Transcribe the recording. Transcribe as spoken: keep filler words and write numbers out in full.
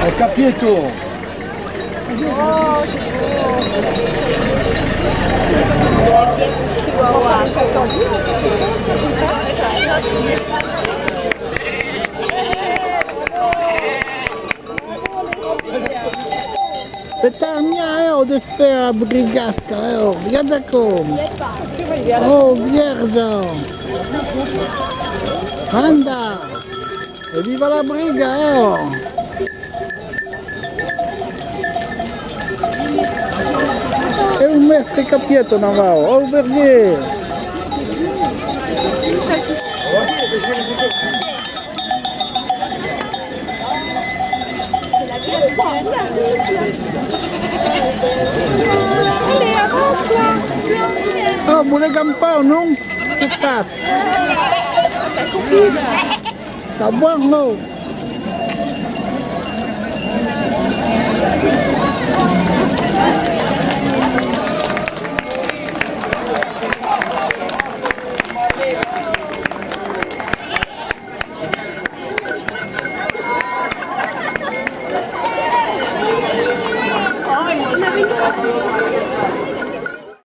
Al Capieto. Petar mia, eh, o de fer a brigasca, eh, o viatge com. Oh, vierge. Anda. E viva la briga, eh, oh. E un mestre Capieto, Navau, oh, Verdier. Oh, voler campar o non? Que fas? T'as bon, non?